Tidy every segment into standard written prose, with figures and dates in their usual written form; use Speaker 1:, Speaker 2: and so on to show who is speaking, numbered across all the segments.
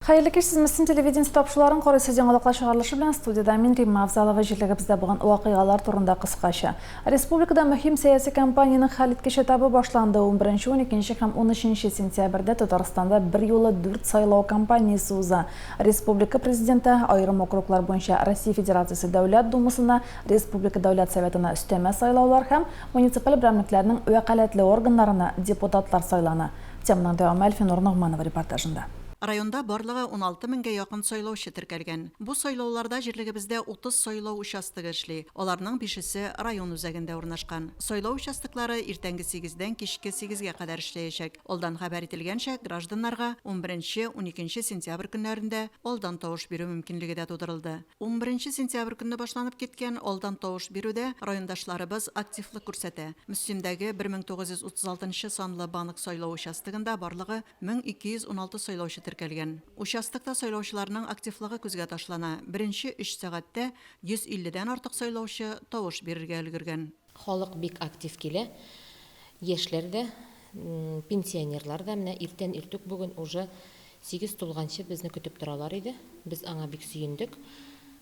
Speaker 1: Хәерле кич, сез Мөслим телевидениесе тапшыруларын карыйсыз. Яңалыклар чыгарылышы белән студиядә мин Римма Авзалова. Җирлегебездә булган вакыйгалар турында кыскача. Республикада мөһим сәяси кампаниянең хәлиткеч этабы башланды. 11, 12 һәм 13 сентябрьдә Татарстанда берьюлы дүрт сайлау кампаниясе уза. Республика Президенты, аерым округлар буенча Россия Федерациясе Дәүләт Думасына, Республика Дәүләт Советына өстәмә сайлаулар һәм муниципаль берәмлекләрнең вәкаләтле органнарына депутатлар сайлана. Теманың дәвамы Әлфинур Ногманова репортажында.
Speaker 2: Районда барлыгы 16 меңгә якын сайлаучы теркәлгән. Бу сайлауларда җирлегебездә 30 сайлау участогы эшли, аларның бишесе район үзәгендә урнашкан. Сайлау участоклары иртәнге сигездән кичке сигезгә кадәр эшләячәк. Алдан хәбәр ителгәнчә, гражданнарга унберенче, уникенче сентябрь көннәрендә алдан тавыш бирү мөмкинлеге дә тудырылды. Унберенче сентябрь көнне башланып киткән алдан тавыш бирүдә райондашларыбыз активлык күрсәтә. Мөслимдәге 1936 нчы санлы банк сайлау участогында барлыгы 1216 сайлаучы теркәлгән. Участокта сайлаучыларның активлыгы күзгә ташлана, беренче өч сәгатьтә 150 дән артык сайлаучы тавыш бирергә өлгергән.
Speaker 3: Халык бик актив килә. Яшьләр дә, пенсионерлар да. Менә иртән иртүк бүген уже сигез тулганчы безне көтеп торалар иде. Без аңа бик сөендек.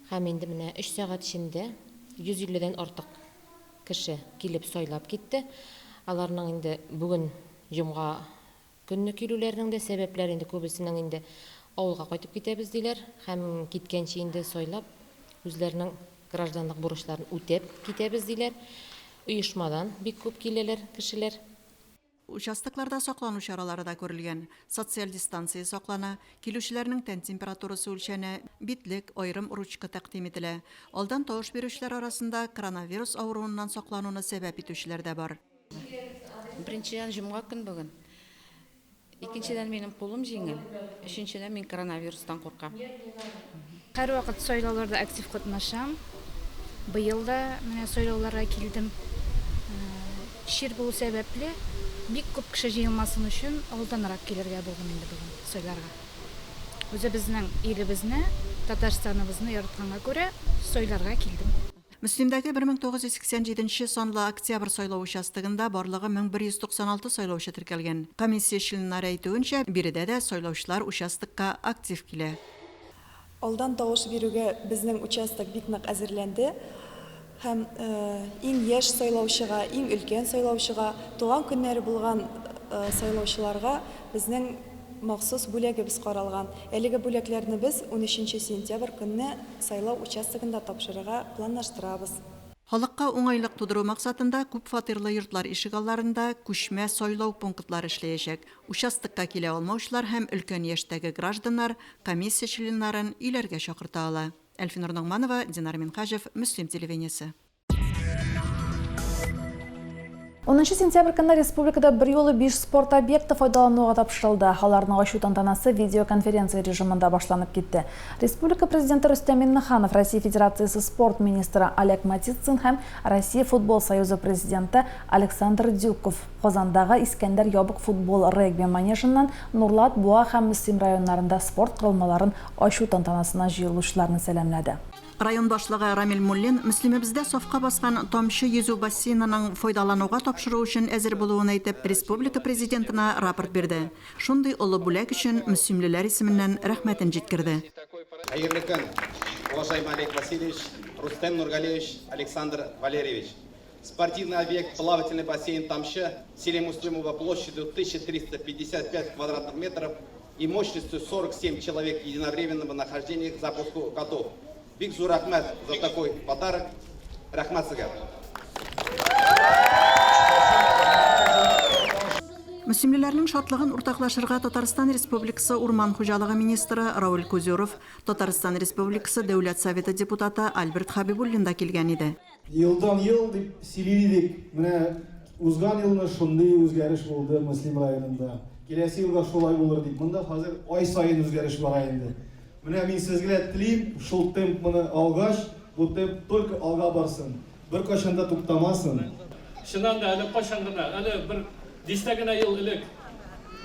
Speaker 3: Һәм инде менә өч сәгать эчендә 150 дән артык кеше килеп сайлап китте. Аларның инде бүген җомга Көнне килүләренең дә сәбәпләре инде күбесенең инде авылга кайтып китәбез диләр һәм киткәнче инде сайлап үзләренең гражданлык бурычларын үтәп китәбез диләр. Оешмадан бик күп киләләр кешеләр.
Speaker 2: Участокларда саклану чаралары да күрелгән. Социаль дистанция саклана, килүчеләрнең тән температурасы үлчәнә, битлек, аерым ручка тәкъдим ителә. Алдан тавыш бирүчеләр арасында коронавирус авыруыннан саклануны сәбәп итүчеләр дә бар.
Speaker 4: Беренчедән, җомга көн бүген. Икенчедән, минем кулым җиңел. Өченчедән, мин коронавирустан куркам.
Speaker 5: Һәрвакыт сайлауларда актив катнашам. Быел да менә сайлауларга килдем. Чир булу сәбәпле, бик күп кеше җыелмасын өчен алданрак килергә булдым инде бүген сайларга. Үзебезнең илебезне, Татарстаныбызны яратканга күрә сайларга килдем.
Speaker 2: Мөслимдәге 1987 нче санлы Октябрь сайлау участогында барлыгы 1196 сайлаучы теркәлгән. Комиссия членнары әйтүенчә, биредә дә сайлаучылар участокка актив килә.
Speaker 6: Алдан тавыш бирүгә безнең участок бик нык әзерләнде һәм иң яшь сайлаучыга, иң өлкән сайлаучыга, туган көннәре булган сайлаучыларга безнең махсус бүләгебез каралган. Әлеге бүләкләрне без унөченче сентябрь көнне сайлау участогында тапшырырга планлаштырабыз.
Speaker 2: Халыкка уңайлык тудыру максатында күпфатирлы йортлар ишегалларында күчмә сайлау пунктлары эшләячәк. Участокка килә алмаучылар һәм өлкән яшьтәге гражданнар комиссия членнарын өйләргә чакырта ала. Әлфинур Ногманова, Динар Минһаҗев, Мөслим телевидениесе.
Speaker 1: Унынчы сентябрь көнне республикада берьюлы биш спорт объекты файдалануга тапшырылды. Аларның ачу тантанасы видеоконференция режимында башланып китте. Республика Президенты Рөстәм Миңнеханов, Россия Федерациясе спорт министры Олег Матицын һәм Россия футбол союзы президенты Александр Дюков Казандагы Искәндәр ябык футбол-регби манежыннан Нурлат, Буа һәм Мөслим районнарында спорт корылмаларын ачу тантанасына җыелучыларны сәламләде.
Speaker 2: Район башлыгы Рамил Муллин Мөслимебездә сафка баскан Тамчы йөзү бассейнының файдалануга тапшыру өчен әзер булуын әйтеп, республика Президентына рапорт бирде. Шундый олы бүләк өчен мөслимлеләр исеменнән рәхмәтен җиткерде.
Speaker 7: Хәерле көн, уважаемый Олег Васильевич, Рустем Нургалиевич, Александр Валерьевич. Спортивный объект плавательный бассейн Тамчы в селе Муслимово площадью 1355 квадратных метров и мощностью 47 человек единовременного нахождения к запуску готов. Бик зур рәхмәт за такой подарок. Рәхмәт сезгә.
Speaker 2: Мөслимлеләрнең шатлыгын уртаклашырга Татарстан Республикасы урман хуҗалыгы министры Рауль Кузюров, Татарстан Республикасы Дәүләт Советы депутаты Альберт Хәбибуллин да килгән иде.
Speaker 8: Елдан-ел дип сөйли идек. Менә узган елны шундый үзгәреш булды Мөслим районында. Киләсе елда шулай булыр дип. Монда хәзер ай саен үзгәреш бара инде. Менә мин сезгә телим, шул темп моны алгач, бу темп только алга барсын. Беркайчан да туктамасын.
Speaker 9: Чыннан да, әле кайчан гына, әле бер дистә генә ел элек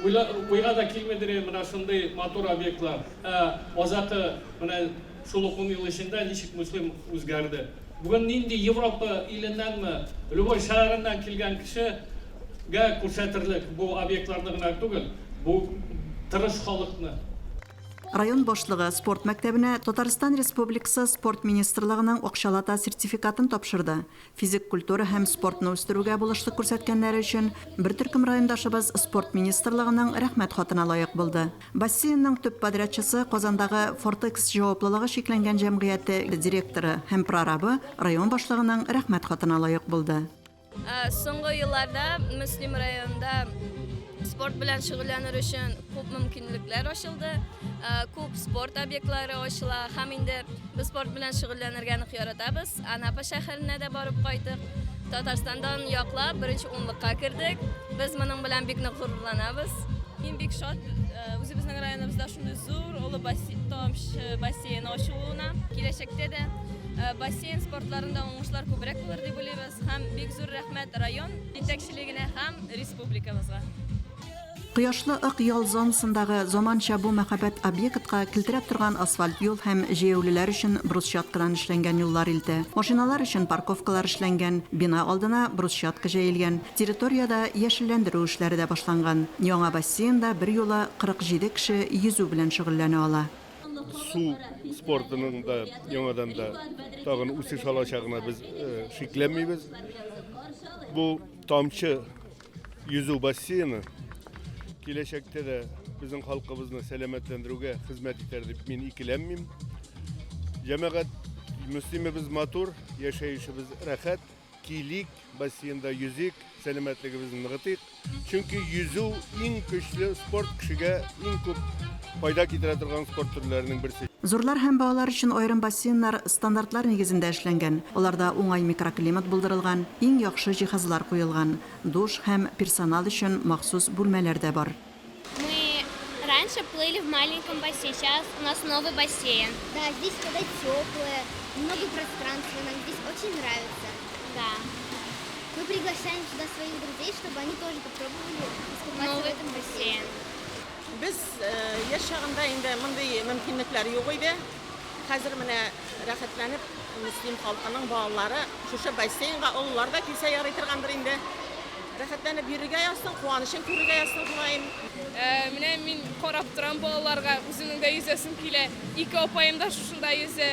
Speaker 9: уйла, уйга да килмидер иде менә шундый матур объектлар. Ә азакы менә шул ук ун ел эчендә ничек Мөслим үзгәрде. Бүген нинди Европа иленнәнме, любой шәһәреннән килгән кешегә күрсәтерлек бу объектларны гына түгел, бу тырыш халыкны.
Speaker 2: Район башлыгы спорт мәктәбенә Татарстан Республикасы Спорт министрлыгының акчалата сертификатын тапшырды. Физик культура һәм спортны үстерүгә булышлык күрсәткәннәре өчен бер төркем райондашыбыз Спорт министрлыгының Рәхмәт хатына лаек булды. Бассейнның төп подрядчысы Казандагы Фортэкс җаваплылыгы чикләнгән җәмгыяте директоры һәм прорабы район башлыгының Рәхмәт хатына лаек булды.
Speaker 10: Соңгы елларда Мөслим районында спорт белән шөгыльләнер өчен күп мөмкинлекләр ачылды. Күп спорт объектлары ачыла һәм инде без спорт белән шөгыльләнергә нык яратабыз. Анапа шәһәренә дә барып кайттык. Татарстан данын яклап, беренче унлыкка кердек. Без моның белән бик нык горурланабыз.
Speaker 11: Мин бик шат, үзебезнең районыбызда шундый зур олы Томчы бассейны ачылуына. Киләчәктә дә бассейн спортларында уңышлар күбрәк булыр дип уйлыйбыз. Һәм бик зур рәхмәт район җитәкчелегенә һәм республикабызга.
Speaker 2: Кояшлы Ык ял зонасындагы заманча бу мәһабәт объектка келтерәп торган асфальт юл һәм җәяүлеләр өчен брусчаткадан эшләнгән юллар илтә. Машиналар өчен парковкалар эшләнгән, бина алдына брусчатка җәелгән, территориядә яшелләндерү эшләре дә башланган. Яңа бассейнда берьюлы 47 кеше йөзү белән шөгыльләнә ала.
Speaker 12: Су спортының да яңадан да тагын үсеш алачагына без шикләнмибез. Бу тамчы йөзү бассейны киләчәктә дә безнең халкыбызны сәламәтләндерүгә хезмәт итәр дип мин икеләнмим. Җәмәгать, Мөслимебез матур, яшәешебез рәхәт. Килик, бассейнда йөзик, сәламәтлегебезне ныгытыйк. Чөнки йөзү иң көчле спорт, кешегә иң күп файда китерә торган спорт төрләренең берсе.
Speaker 2: Зурлар һәм балалар өчен аерым бассейннар стандартлар нигезендә эшләнгән. Аларда уңай микроклимат булдырылган, иң яхшы җиһазлар куелган, душ һәм персонал өчен махсус бүлмәләр дә бар.
Speaker 13: Мы раньше плыли в маленьком бассейне, сейчас у нас новый бассейн.
Speaker 14: Да, здесь вода теплая, много пространства, нам здесь очень нравится.
Speaker 13: Да.
Speaker 14: Мы приглашаем сюда своих друзей, чтобы они тоже попробовали искупаться
Speaker 13: новый
Speaker 14: в этом бассейне.
Speaker 15: Без яшь чагында инде мондый мөмкинлекләр юк иде. Хәзер менә рәхәтләнеп Мөслим халкының балалары шушы бассейнга олылар да килсә ярый торгандыр инде. Рәхәтләнеп йөрергә язсын, куанычын күрергә язсын Ходаем.
Speaker 11: Менә мин карап торам балаларга, үземнең дә йөзәсем килә. Ике апаем да шушында йөзә.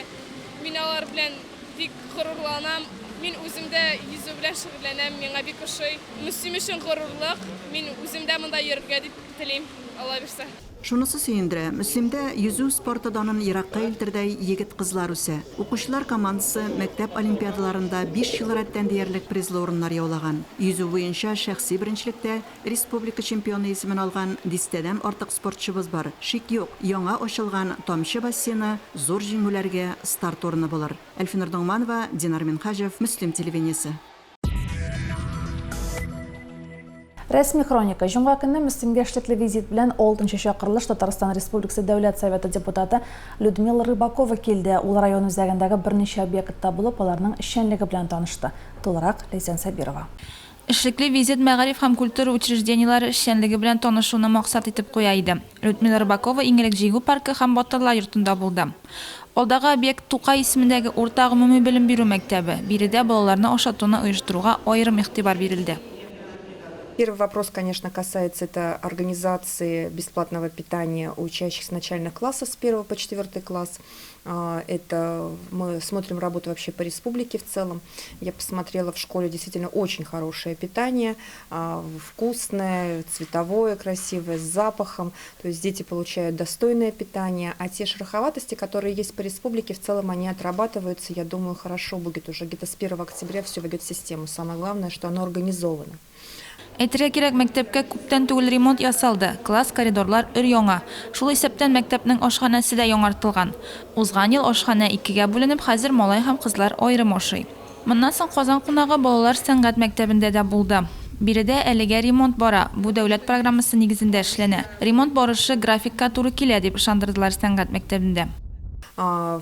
Speaker 11: Мин алар белән бик горурланам. Мин үзем дә йөзү белән шөгыльләнәм, миңа бик ошый. Мөслим өчен горурлык. Мин үзем дә монда йөрергә дип телим, Алла бирсә.
Speaker 2: Шунысы сөендерә, Мөслимдә йөзү спорты данын еракка илтердәй егет-кызлар үсә. Укучылар командасы мәктәп олимпиадаларында биш ел рәттән диярлек призлы урыннар яулаган. Йөзү буенча шәхси беренчелектә республика чемпионы исемен алган дистәдән артык спортчыбыз бар. Шик юк, яңа ачылган Тамчы бассейны зур җиңүләргә старт урыны булыр. Әлфинур Ногманова, Динар Минһаҗев, Мөслим телевидениесе.
Speaker 1: Рәсми хроника. Җомга көнне Мөслимгә эшлекле визит белән 6 чакырылыш Татарстан Республикасы Дәүләт Советы депутаты Людмила Рыбакова килде. Ул район үзәгендәге берничә объектта булып, аларның эшчәнлеге белән танышты. Тулырак Ләйсән Сабирова.
Speaker 16: Эшлекле визит мәгариф һәм культура учреждениеләре эшчәнлеге белән танышуны максат итеп куя иде. Людмила Рыбакова иң элек Җиңү паркы һәм Батырлар йортында булды. Алдагы объект, Тукай исемендәге урта гомуми белем бирү мәктәбе. Биредә балаларны ашатуны оештыруга аерым игътибар бирелде.
Speaker 17: Первый вопрос, конечно, касается это организации бесплатного питания у учащихся начальных классов с 1 по 4 класс. Это мы смотрим работу вообще по республике в целом. Я посмотрела в школе действительно очень хорошее питание, вкусное, цветовое, красивое, с запахом. То есть дети получают достойное питание, а те шероховатости, которые есть по республике, в целом они отрабатываются. Я думаю, хорошо будет уже где-то с 1 октября все войдет в систему. Самое главное, что оно организовано.
Speaker 16: Әйтергә кирәк, мәктәпкә күптән түгел ремонт ясалды, класс, коридорлар өр-яңа. Шул исәптән мәктәпнең ашханәсе дә яңартылган. Узган ел ашханә икегә бүленеп, хәзер малай һәм кызлар аерым ашый. Моннан соң Казан кунагы балалар сәнгать мәктәбендә дә булды. Биредә әлегә ремонт бара, бу дәүләт программасы нигезендә эшләнә. Ремонт барышы графикка туры килә, дип ышандырдылар сәнгать мәктәбендә.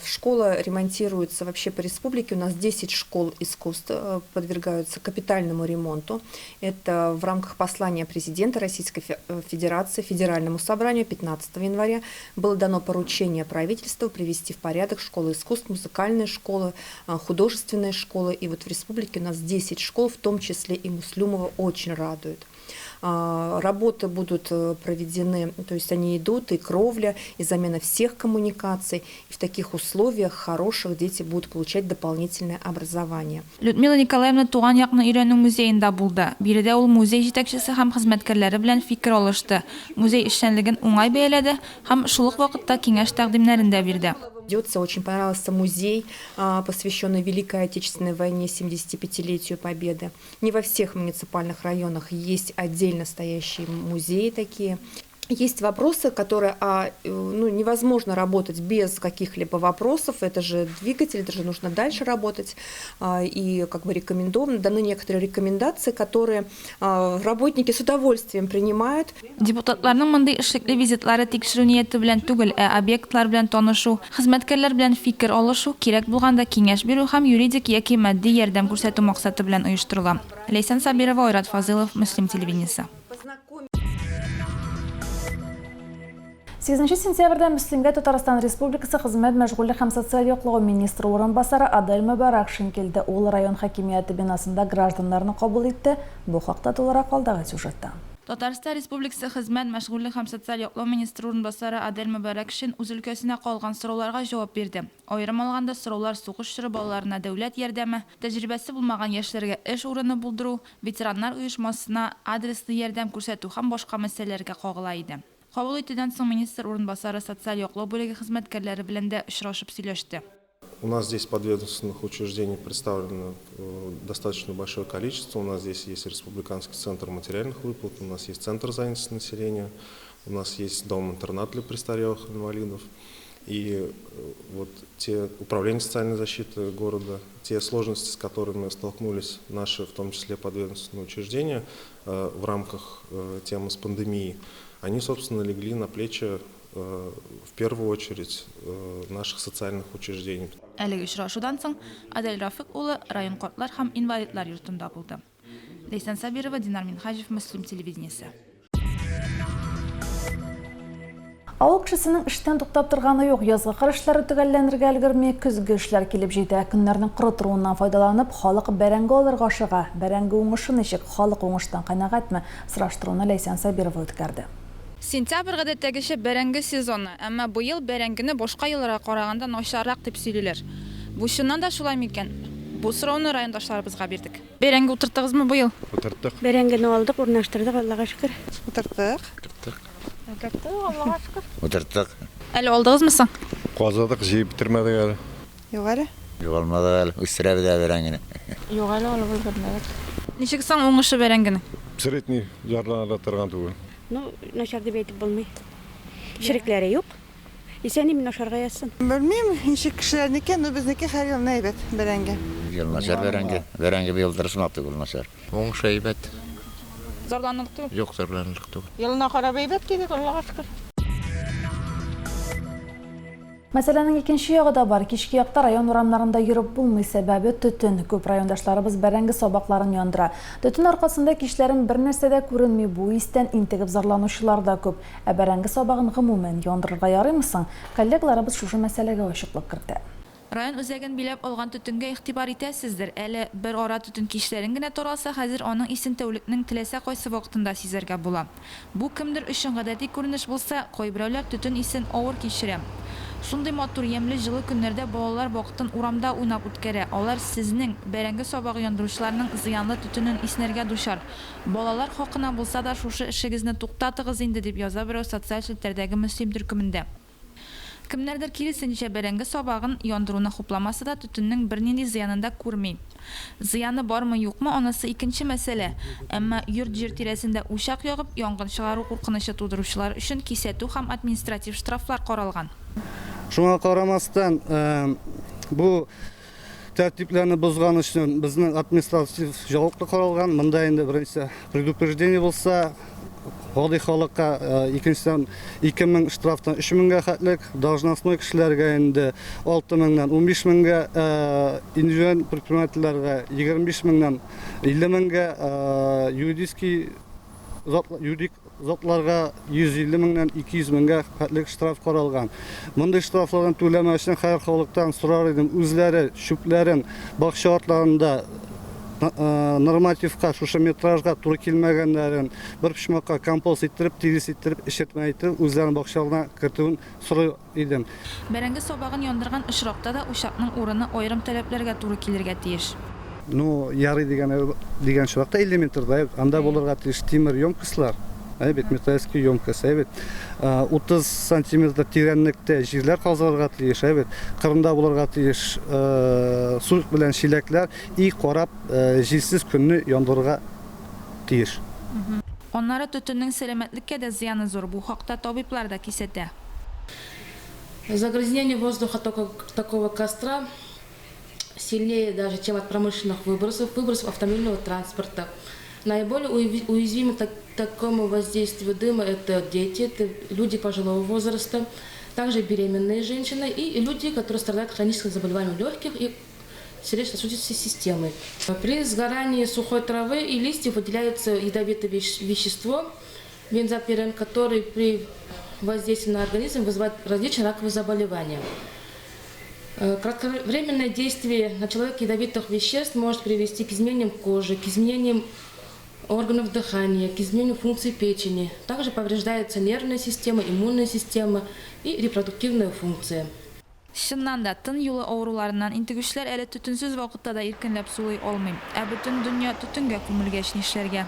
Speaker 17: Школа ремонтируется вообще по республике. У нас 10 школ искусств э, подвергаются капитальному ремонту. Это в рамках послания президента Российской э, Федерации Федеральному собранию 15 января было дано поручение правительству привести в порядок школы искусств, музыкальные школы, э, художественные школы. И вот в республике у нас 10 школ, в том числе и Муслюмова, очень радует. Работы будут проведены, то есть они идут, и кровля, и замена всех коммуникаций. И в таких условиях хороших дети будут получать дополнительное образование.
Speaker 16: Людмила Николаевна туган якны өйрәнү музеенда булды. Биредә ул музей җитәкчесе һәм хезмәткәрләре белән фикер алышты, музей эшчәнлеген уңай бәяләде һәм шул ук вакытта киңәш-тәкъдимнәрен дә бирде.
Speaker 17: Ведется, очень понравился музей, посвященный Великой Отечественной войне, 75-летию Победы. Не во всех муниципальных районах есть отдельно стоящие музеи такие. Есть вопросы, которые, ну, невозможно работать без каких-либо вопросов, это же двигатель, это же нужно дальше работать, и как бы рекомендовано, даны некоторые рекомендации, которые работники с удовольствием принимают.
Speaker 16: Депутатларның мондый эшлекле визитлары тикшерү нияте белән түгел, ә объектлар белән танышу, хезмәткәрләр белән фикер алышу, кирәк булганда киңәш бирү һәм юридик яки матди ярдәм күрсәтү максаты белән оештырыла. Ләйсән Сабирова, Айрат Фазылов, Мөслим телевидениесе.
Speaker 1: 8 сентябрьдә Мөслимгә Татарстан Республикасы Хезмәт, мәшгульлек һәм социаль яклау министры урынбасары Адель Мөбарәкшин килде. Ул район хакимияте бинасында гражданнарны кабул итте. Бу хакта тулырак алдагы сюжетта.
Speaker 16: Татарстан Республикасы Хезмәт, мәшгульлек һәм социаль яклау министры урынбасары Адель Мөбарәкшин үз өлкәсенә калган сорауларга җавап бирде. Аерым алганда, сораулар сугыш чоры балаларына дәүләт ярдәме, тәҗрибәсе булмаган яшьләргә эш урыны булдыру, ветераннар оешмасына адреслы ярдәм күрсәтү һәм башка мәсьәләләргә кагыла иде. Кабул итүдән соң министр урынбасары социаль яклау бүлеге хезмәткәрләре белән дә очрашып сөйләште.
Speaker 18: У нас здесь подведомственных учреждений представлено достаточно большое количество. У нас здесь есть Республиканский центр материальных выплат, у нас есть Центр занятости населения, у нас есть дом-интернат для престарелых инвалидов. И вот те управления социальной защиты города, те сложности, с которыми столкнулись наши, в том числе подведомственные учреждения, в рамках темы с пандемией, они, собственно, легли на плечи в первую очередь наших социальных учреждений.
Speaker 16: Әлеге очрашудан соң Адель Рафыйк улы район картлар һәм инвалидлар йортында булды. Ләйсән Сабирова, Динар Минһаҗев, Мөслим телевидениесе.
Speaker 1: Авыл кешесенең эштән туктап торганы юк. Язгы кыр эшләре төгәлләнергә өлгерми, көзге эшләр килеп җитә. Көннәрнең коры торуыннан файдаланып, халык бәрәңге алырга ашыга. Бәрәңге уңышы ничек? Халык уңыштан канәгатьме? Сораштыруны Ләйсән Сабирова үткәрде.
Speaker 16: Сентябрь гадәттәгечә бәрәңге сезоны, әмма быел бәрәңгене башка елларга караганда начаррак дип сөйлиләр. Бу чыннан да шулай микән? Бу сорауны райондашларыбызга бирдек. Бәрәңге утырттыгызмы быел?
Speaker 19: Утырттык.
Speaker 20: Бәрәңгене алдык, урнаштырдык, Аллага шөкер.
Speaker 21: Утырттык.
Speaker 19: Утырттык.
Speaker 21: Утырттык, Аллага шөкер.
Speaker 19: Утырттык.
Speaker 16: Әле алдыгызмы соң?
Speaker 19: Казыдык, җыеп бетермәдек әле.
Speaker 21: Юк әле.
Speaker 22: Юк, алмадык әле. Үстерәбез әле бәрәңгене.
Speaker 21: Юк әле, алып өлгермәдек.
Speaker 16: Ничек соң уңышы бәрәңгенең?
Speaker 19: Средний зарлана торган түгел.
Speaker 20: Ну, начар дип әйтеп булмый. Черекләре юк. Исән-имин ашарга язсын.
Speaker 21: Белмим, ничек кешеләрнеке, но безнеке һәр елны әйбәт бәрәңге.
Speaker 22: Быел начар бәрәңге. Бәрәңге быел тырышмак түгел, начар. Уңыш әйбәт.
Speaker 16: Зарланырлык түгел?
Speaker 22: Юк, зарланырлык түгел.
Speaker 15: Елына карап әйбәт дидек, Аллага шөкер.
Speaker 1: Мәсьәләнең икенче ягы да бар. Кичке якта район урамнарында йөреп булмый. Сәбәбе төтен. Күп райондашларыбыз бәрәңге сабакларын яндыра. Төтен аркасында кичләрен бер нәрсә дә күренми. Бу истән интегеп зарланучылар да күп. Ә бәрәңге сабагын гомумән яндырырга ярыймы соң? Коллегаларыбыз шушы мәсьәләгә ачыклык кертә.
Speaker 16: Район үзәген биләп алган төтенгә игътибар итәсездер. Әле бер ара төтен кичләрен генә таралса, хәзер аның исен тәүлекнең теләсә кайсы вакытында сизәргә була. Бу кемдер өчен гадәти күренеш булса, кайберәүләр төтен исен авыр кичерә. Шундый матур, ямьле җылы көннәрдә балалар вакытын урамда уйнап үткәрә. Алар сезнең, бәрәңге сабагы яндыручыларның зыянлы төтенен иснәргә дучар. Балалар хакына булса да шушы эшегезне туктатыгыз инде, дип яза берәү социаль челтәрдәге Мөслим төркемендә. Кемнәрдер киресенчә, бәрәңге сабагын яндыруны хупламаса да, төтеннең бернинди зыянын да күрми. Зыяны бармы-юкмы, анысы икенче мәсьәлә. Әмма йорт-җир тирәсендә учак ягып, янгын чыгару куркынычы тудыручылар өчен кисәтү һәм административ штрафлар каралган.
Speaker 8: Шуңа карамастан, бу тәртипләрне бозган өчен безнең административ җаваплы каралган. Монда инде беренче предупреждение булса, гади халыкка, икенчедән 2000 штрафтан 3000гә хәтлек, должностной кешеләргә инде 6000ннән 15000гә, индивидуаль предпринимательләргә 25 меңнән 50 меңгә, юридический юридик затларга 150 меңнән 200 меңгә хәтлек штраф каралган. Мондый штрафларны түләмәү өчен хәер халыктан сорар идем, үзләре чүпләрен бакча артларында
Speaker 3: нормативка, шушы метражга туры килмәгәннәрен бер почмакка компост иттереп, тирес иттереп, эчертмә иттереп үзләренең бакчаларына кертүен сорый идем.
Speaker 16: Бәрәңге сабагын яндырган очракта да учакның урыны аерым таләпләргә туры килергә тиеш.
Speaker 3: Ну, ярый дигән дигән очракта 50 метрда, анда булырга тиеш тимер емкостьлар, әйе бит, металлический емкость, әйе бит. 30 сантиметр тирәнлектә җирләр казылырга тиеш, әйе бит. Кырында булырга тиеш су белән чиләкләр и карап җилсез көнне яндырырга тиеш.
Speaker 16: Аннары төтеннең сәламәтлеккә дә зыяны зур, бу хакта табиблар да кисәтә.
Speaker 4: Загрязнение воздуха такого костра сильнее даже, чем от промышленных выбросов, выбросов автомобильного транспорта. Наиболее уязвимы такому воздействию дыма это дети, это люди пожилого возраста, также беременные женщины и люди, которые страдают хроническим заболеванием легких и сердечно-сосудистой системы. При сгорании сухой травы и листьев выделяется ядовитое вещество бензопирен, который при воздействии на организм вызывает различные раковые заболевания. Кратковременное действие на человека ядовитых веществ может привести к изменениям кожи, к изменениям органов дыхания, к изменению функций печени. Также повреждается нервная система, иммунная система и репродуктивная функция.
Speaker 16: Чыннан да, тын юлы авыруларыннан интегүчеләр әле төтенсез вакытта да иркенләп сулый алмый. Ә бөтен дөнья төтенгә күмелгәч нишләргә?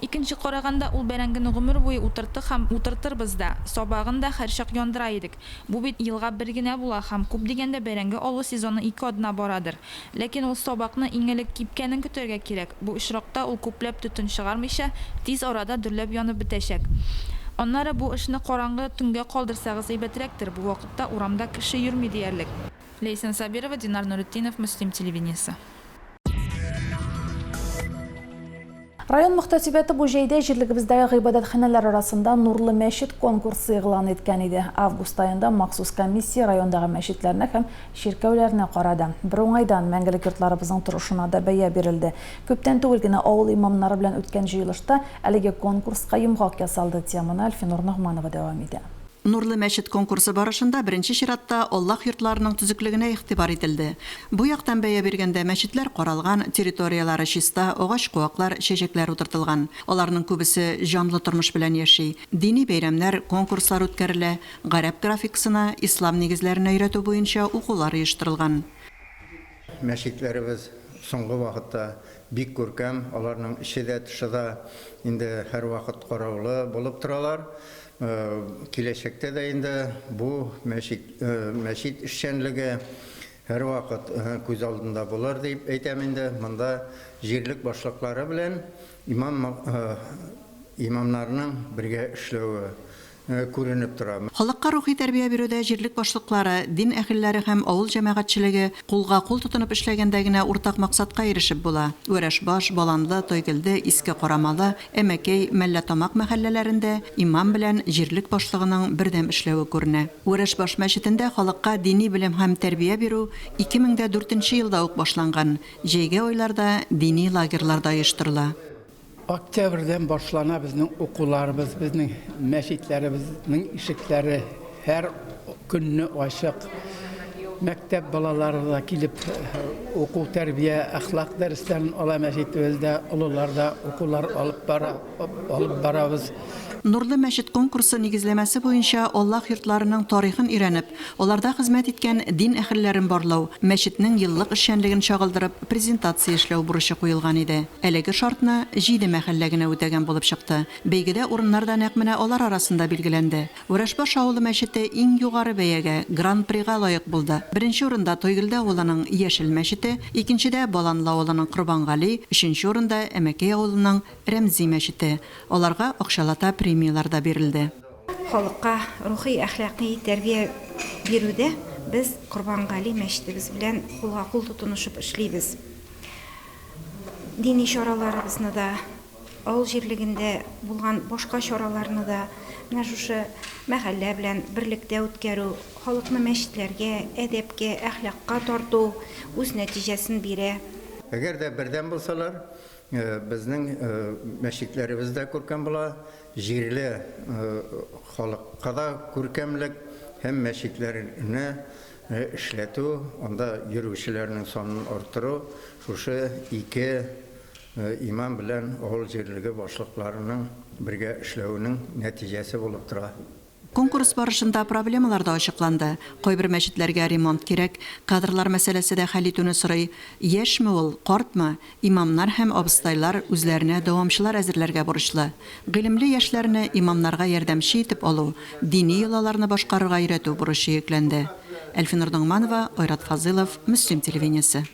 Speaker 16: Икенче караганда, ул бәрәңгене гомер буе утырттык һәм утыртырбыз да. Сабагын да һәрчак яндыра идек. Бу бит елга бер генә була һәм күп дигәндә бәрәңге алу сезоны ике атна барадыр. Ләкин ул сабакны иң элек кипкәнен көтәргә кирәк, бу очракта ул күпләп төтен чыгармыйча, тиз арада дөрләп янып бетәчәк. Аннары бу эшне караңгы төнгә калдырсагыз әйбәтрәктер, бу вакытта урамда кеше йөрми диярлек. Ләйсән Сабирова, Динар Нуретдинов, Мөслим телевидениесе.
Speaker 1: Район мөхтәсибәте бу җәйдә җирлегебездәге гыйбадәтханәләр арасында Нурлы мәчет конкурсы игълан иткән иде. Август аенда махсус комиссия райондагы мәчетләрне һәм чиркәүләрне карады. Бер уңайдан мәңгелек йортларыбызның торышына да бәя бирелде. Күптән түгел генә авыл имамнары белән үткән җыелышта әлеге конкурска йомгак ясалды. Теманы Әлфинур Ногманова дәвам итә.
Speaker 2: Нурлы мәчет конкурсы барышында беренче чиратта Аллаһ йортларының төзеклегенә игътибар ителде. Бу яктан бәя биргәндә мәчетләр каралган, территорияләре чиста, агач-куаклар, чәчәкләр утыртылган. Аларның күбесе җанлы тормыш белән яши. Дини бәйрәмнәр, конкурслар үткәрелә, гарәп графикасына, ислам нигезләренә өйрәтү буенча укулар оештырылган.
Speaker 23: Мәчетләребез соңгы вакытта бик күркәм, аларның эче дә, тышы да инде һәрвакыт караулы булып торалар. Киләчәктә дә инде бу мәчет, мәчет эшчәнлеге һәрвакыт күз алдында булыр дип әйтәм инде. Монда җирлек башлыклары белән имам, имамнарның бергә эшләве күренеп тора.
Speaker 2: Халыкка рухи тәрбия бирүдә җирлек башлыклары, дин әһелләре һәм авыл җәмәгатьчелеге кулга-кул тотынып эшләгәндә генә уртак максатка ирешеп була. Вәрәшбаш, Баланлы, Тойгелде, Иске Карамалы, Әмәкәй, Мәлләтамак мәхәлләләрендә имам белән җирлек башлыгының бердәм эшләве күренә. Вәрәшбаш мәчетендә халыкка дини белем һәм тәрбия бирү 2004 нче елда ук башланган, җәйге айларда дини лагерьлар да оештырыла.
Speaker 24: Октябрьдән башлана безнең укуларыбыз, безнең мәчетләребезнең ишекләре һәр көнне ачык. Мәктәп балалары да килеп уку, тәрбия, әхлак дәресләрен ала мәчетебездә, олылар да укулар алып бара, алып барабыз.
Speaker 2: Нурлы мәчет конкурсы нигезләмәсе буенча Аллаһ йортларының тарихын өйрәнеп, аларда хезмәт иткән дин әһелләрен барлау, мәчетнең еллык эшчәнлеген чагылдырып, презентация эшләү бурычы куелган иде. Әлеге шартны җиде мәхәллә генә үтәгән булып чыкты. Бәйгедә урыннар да нәкъ менә алар арасында билгеләнде. Вәрәшбаш авылы мәчете иң югары бәягә, Гран-прига лаек булды. Беренче урында Тойгелде авылының Яшел мәчете, икенчедә, Баланлы авылының Корбангали, өченче урында, Әмәкәй авылының Рәмзи мәчете. Аларга акчалата премияләр дә бирелде.
Speaker 25: Халыкка рухи-әхлакый тәрбия бирүдә без Корбангали мәчетебез белән кулга-кул тотынышып эшлибез. Дини чараларыбызны да, авыл җирлегендә булган башка чараларны да менә шушы мәхәллә белән берлектә үткәрү, халыкны мәчетләргә, әдәпкә, әхлакка тарту үз нәтиҗәсен бирә.
Speaker 23: Әгәр дә бердәм булсалар, безнең мәчетләребез дә күркәм була, җирле халыкка да күркәмлек һәм мәчетләрне эшләтү, анда йөрүчеләрнең санын арттыру шушы ике имам белән авыл җирлеге башлыкларының бергә эшләвенең нәтиҗәсе булып тора.
Speaker 2: Конкурс барышында проблемалар да ачыкланды. Кайбер мәчетләргә ремонт кирәк, кадрлар мәсьәләсе дә хәл итүне сорый. Яшьме ул, картмы, имамнар һәм абыстайлар үзләренә дәвамчылар әзерләргә бурычлы. Гыйлемле яшьләрне имамнарга ярдәмче итеп алу, дини йолаларны башкарырга өйрәтү бурычы йөкләнде. Әлфинур Ногманова, Айрат Фазылов, Мөслим телевидениесе.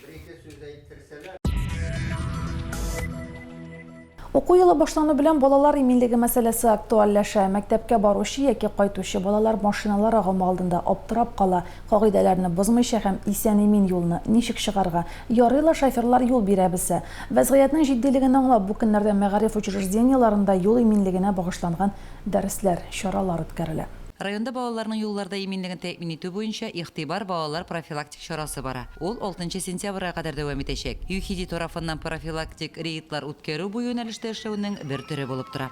Speaker 1: Уку елы башлану белән балалар иминлеге мәсьәләсе актуальләшә. Мәктәпкә баручы яки кайтучы балалар машиналар агымы алдында аптырап кала. Кагыйдәләрне бозмыйча һәм исән-имин юлны ничек чыгарга? Ярый ла шоферлар юл бирә белсә. Вәзгыятьнең җитдилеген аңлап, бу көннәрдә мәгариф учреждениеләрендә юл иминлегенә багышланган дәресләр, чаралар үткәрелә.
Speaker 5: Районда балаларның юлларда иминлеген тәэмин итү буенча Игътибар, балалар профилактик чарасы бара. Ул алтынчы сентябрьгә кадәр дәвам итәчәк. ЮХИДИ тарафыннан профилактик рейдлар үткәрү бу юнәлештә эшләүнең бер төре булып тора.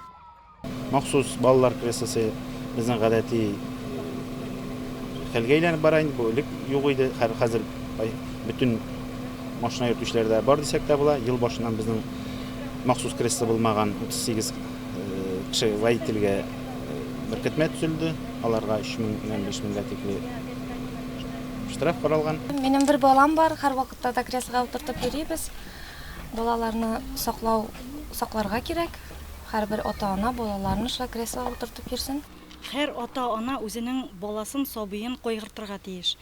Speaker 6: Махсус балалар креслосы безнең гадәти хәлгә әйләнеп бара инде. Бу элек юк иде. Хәзер бөтен машина йөртүчеләрдә бар дисәк тә була. Ел башыннан безнең махсус кресло булмаган 38 кеше водительгә беркетмә төзелде. Аларга 3 меңнән 5 меңгә тикле штраф каралган.
Speaker 7: Минем бер балам бар, һәрвакытта да креслога утыртып йөрибез. Балаларны саклау, сакларга кирәк. Һәрбер ата-ана балаларын шулай креслога утыртып йөрсен.
Speaker 9: Һәр ата-ана үзенең баласын, сабыен кайгыртырга тиеш.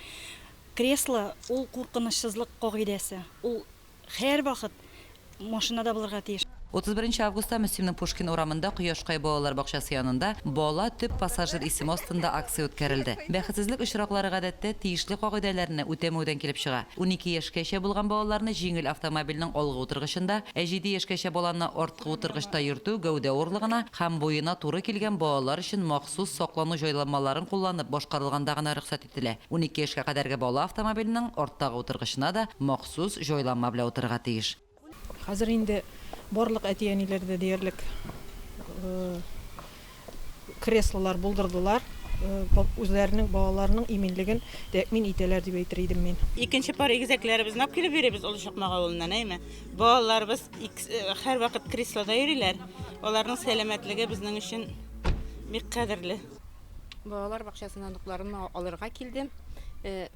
Speaker 9: Кресло, ул куркынычсызлык кагыйдәсе. Ул Һәрвакыт машинада булырга тиеш.
Speaker 5: 31 нче августта Мөслимнең Пушкин урамында Кояшкай балалар бакчасы янында Бала, төп пассажир исеме астында акция үткәрелде. Бәхетсезлек очраклары гадәттә тиешле кагыйдәләрне үтәмәүдән килеп чыга. 12 яшькәчә булган балаларны җиңел автомобильнең алгы утыргычында, ә җиде яшькәчә баланы арткы утыргычта йөртү гәүдә авырлыгына һәм буена туры килгән балалар өчен махсус саклану җайланмаларын кулланып башкарылганда гына рөхсәт ителә. 12 яшькә кадәрге бала автомобильнең арттагы утыргычына да махсус җайланма белән утырырга тиеш.
Speaker 10: Хәзер инде барлык әти-әниләр дә диярлек креслолар булдырдылар, үзләренең балаларының иминлеген тәэмин итәләр дип әйтер идем мин.
Speaker 26: Икенче пар игезәкләребезне алып килеп йөрибез Олы Чакмак авылыннан, әйме. Балаларыбыз һәрвакыт креслода йөриләр. Аларның сәламәтлеге безнең өчен бик кадерле.
Speaker 27: Балалар бакчасына оныкларымны алырга килдем. Э,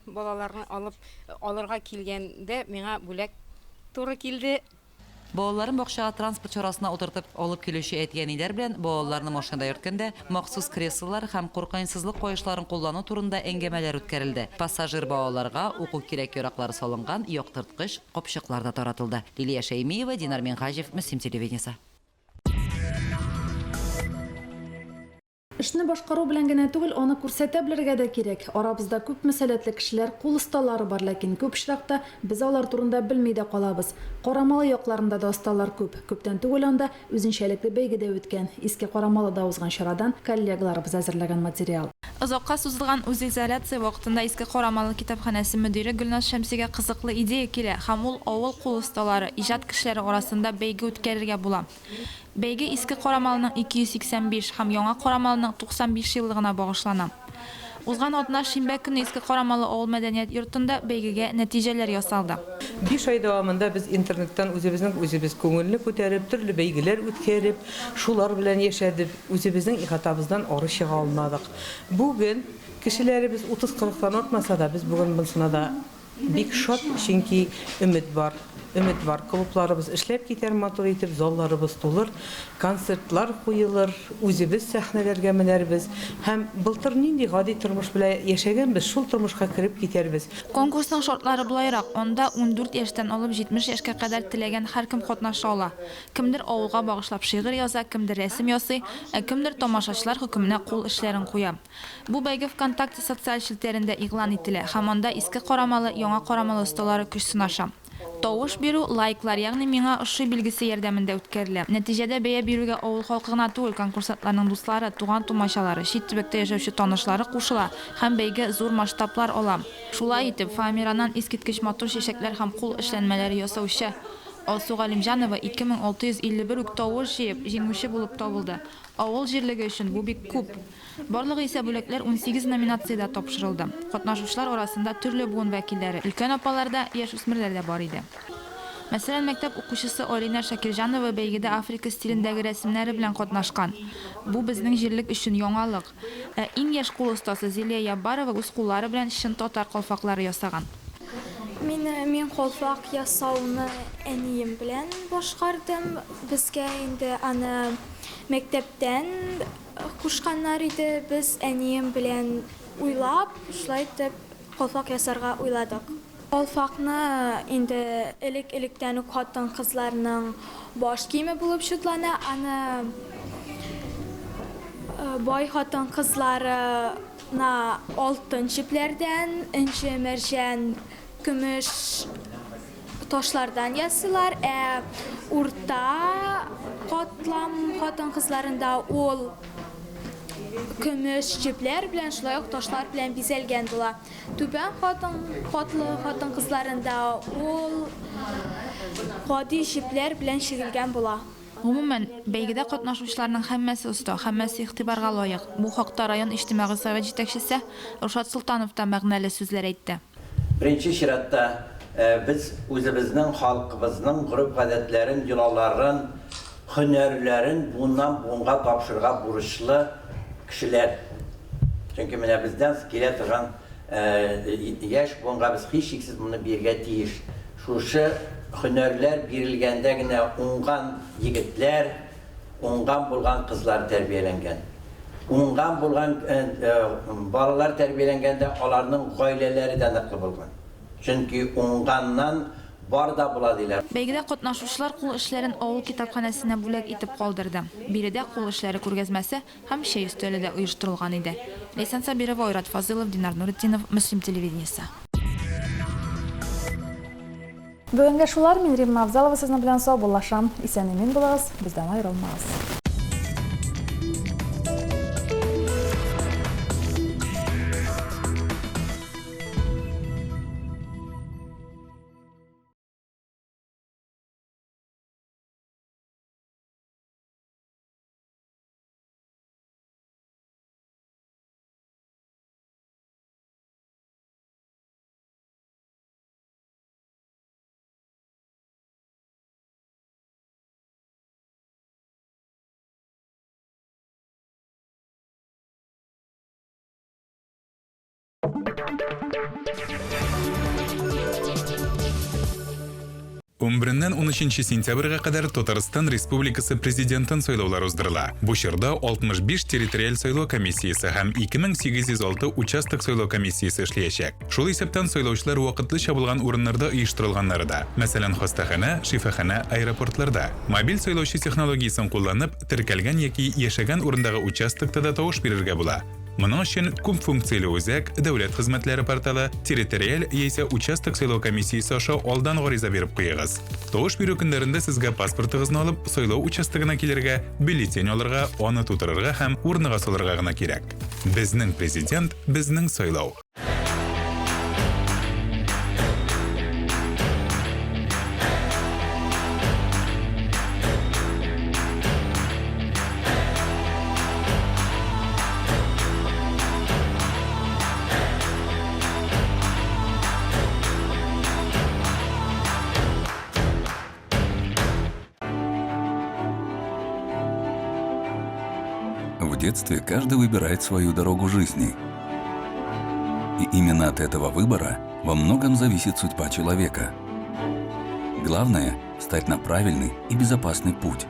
Speaker 27: балаларны алып алырга килгәндә миңа бүләк туры килде.
Speaker 5: Балаларын бакчага транспорт чарасына утыртып алып килүче әти-әниләр белән балаларны машинада йөрткәндә махсус креслолар һәм куркынычсызлык каешларын куллану турында әңгәмәләр үткәрелде. Пассажир балаларга уку кирәк-яраклары салынган яктырткыч капчыклар да таратылды. Лилия Шәймиева, Динар Минһаҗев, Мөслим телевидениесе.
Speaker 1: Эшне башкару белән генә түгел, аны күрсәтә белергә дә кирәк. Арабызда күпме сәләтле кешеләр, кул осталары бар, ләкин күп очракта без алар турында белми дә калабыз. Карамалы якларында да осталар күп. Күптән түгел анда үзенчәлекле бәйге дә үткән. Иске Карамалыда узган чарадан коллегаларыбыз әзерләгән материал.
Speaker 16: Озакка сузылган үзизоляция вакытында Иске Карамалы китапханәсе мөдире Гөлназ Шәмсигә кызыклы идея килә һәм ул авыл кул осталары, иҗат кешеләре арасында бәйге үткәрергә була. Бәйге Иске Карамалының 285 һәм Яңа Карамалының 95 еллыгына багышлана. Узган атна шимбә көнне Иске Карамалы авыл мәдәният йортында бәйгегә нәтиҗәләр ясалды.
Speaker 28: Биш ай дәвамында без интернеттан үзебезнең үзебез күңелне күтәреп, төрле бәйгеләр үткәреп, шулар белән яшәдек, үзебезнең ихатабыздан ары чыга алмадык. Бүген кешеләребез утыз-кырыктан артмаса да, без бүген монысына да Бик шат, чөнки өмет бар. Өмет бар. Клубларыбыз эшләп китәр матур итеп, залларыбыз тулыр, концертлар куелыр, үзебез сәхнәләргә менәрбез. Һәм былтыр нинди гади тормыш белән яшәгәнбез, шул тормышка кереп китәрбез.
Speaker 16: Конкурсның шартлары болайрак, анда 14 яшьтән алып 70 яшькә кадәр теләгән һәркем катнаша ала. Кемдер авылга багышлап шигырь яза, кемдер рәсем ясый, ә кемдер тамашачылар хөкеменә кул эшләрен куя. Бу бәйге ВКонтакте социаль челтәрендә игълан ителә һәм анда Иске Карамалы, Яңа Карамалы осталары көч сынаша. Тавыш бирү лайклар, ягъни миңа ошый билгесе ярдәмендә үткәрелә. Нәтиҗәдә бәя бирүгә авыл халкы гына түгел, конкурсантларның дуслары, туган-тумачалары, чит төбәктә яшәүче танышлары кушыла һәм бәйге зур масштаблар ала. Шулай итеп, фоамираннан искиткеч матур чәчәкләр һәм кул эшләнмәләре ясаучы. Алсу Галимҗанова 2651 үк тавыш җыеп, җиңүче булып табылды. Авыл җирлеге өчен бу бик күп. Барлыгы исә бүләкләр 18 номинациядә тапшырылды. Катнашучылар арасында төрле буын вәкилләре, өлкән апалар да, яшүсмерләр дә бар иде. Мәсәлән, мәктәп укучысы Алинә Шакирҗанова бәйгедә Африка стилендәге рәсемнәре белән катнашкан. Бу безнең җирлек өчен яңалык. Ә иң яшь кул остасы Зилия Яббарова үз куллары белән чын татар калфаклары ясаган.
Speaker 11: Мин мин калфак ясауны әнием белән башкардым. Безгә инде аны мәктәптән кушканнар иде. Без әнием белән уйлап, шулай итеп калфак ясарга уйладык. Калфакны инде элек-электән үк хатын-кызларның баш киеме булып чутлана. Аны бай хатын-кызларына алтын җепләрдән, энҗе, мәрҗән, көмеш ташлардан ясыйлар, ә урта катлам хатын-кызларында ул көмеш җепләр белән, шулай ук ташлар белән бизәлгән була. Түбән хатын катлы хатын-кызларында ул гади җепләр белән чигелгән була.
Speaker 16: Гомумән, бәйгедә катнашучыларның һәммәсе оста, һәммәсе игътибарга лаек. Бу хакта район Иҗтимагый совет җитәкчесе Рушат Солтанов та мәгънәле сүзләр әйтте.
Speaker 12: Беренче чиратта, без үзебезнең халкыбызның гореф-гадәтләрен, йолаларын, һөнәрләрен буыннан-буынга тапшырырга бурычлы кешеләр. Чөнки менә бездән килә торган яшь буынга без һичшиксез моны бирергә тиеш. Шушы һөнәрләр бирелгәндә генә уңган егетләр, уңган булган кызлар тәрбияләнгән. Уңган булган балалар тәрбияләнгәндә аларның гаиләләре дә ныклы булган. Чөнки уңганнан бар да була, диләр.
Speaker 16: Бәйгедә катнашучылар кул эшләрен авыл китапханәсенә бүләк итеп калдырды. Биредә кул эшләре күргәзмәсе һәм чәй өстәле дә оештырылган иде. Ләйсән Сабирова, Айрат Фазылов, Динар Нуретдинов, Мөслим телевидениесе.
Speaker 1: Бүгенгә шулар, мин Римма Авзалова сезнең белән саубуллашам. Исән-имин булыгыз, бездән аерылмагыз.
Speaker 13: Унбереннән унөченче сентябрьгә кадәр Татарстан Республикасы Президентын сайлаулар уздырыла. Бу чорда 65 территориаль сайлау комиссиясе һәм 2806 участок сайлау комиссиясе эшләячәк. Шул исәптән сайлаучылар вакытлыча булган урыннарда оештырылганнары да, мәсәлән, хастаханә, шифаханә, аэропортларда. Мобиль сайлаучы технологиясен кулланып, теркәлгән яки яшәгән урындагы участокта да тавыш бирергә була. Моның өчен күп функцияле үзәк, дәүләт хезмәтләре порталы, территориаль яисә участок сайлау комиссиясе аша алдан гариза биреп куегыз. Тавыш бирү көннәрендә сезгә паспортыгызны алып, сайлау участогына килергә, бюллетень алырга, аны тутырырга һәм урнага салырга гына кирәк. Безнең Президент, безнең сайлау!
Speaker 14: В детстве каждый выбирает свою дорогу жизни. И именно от этого выбора во многом зависит судьба человека. Главное – стать на правильный и безопасный путь.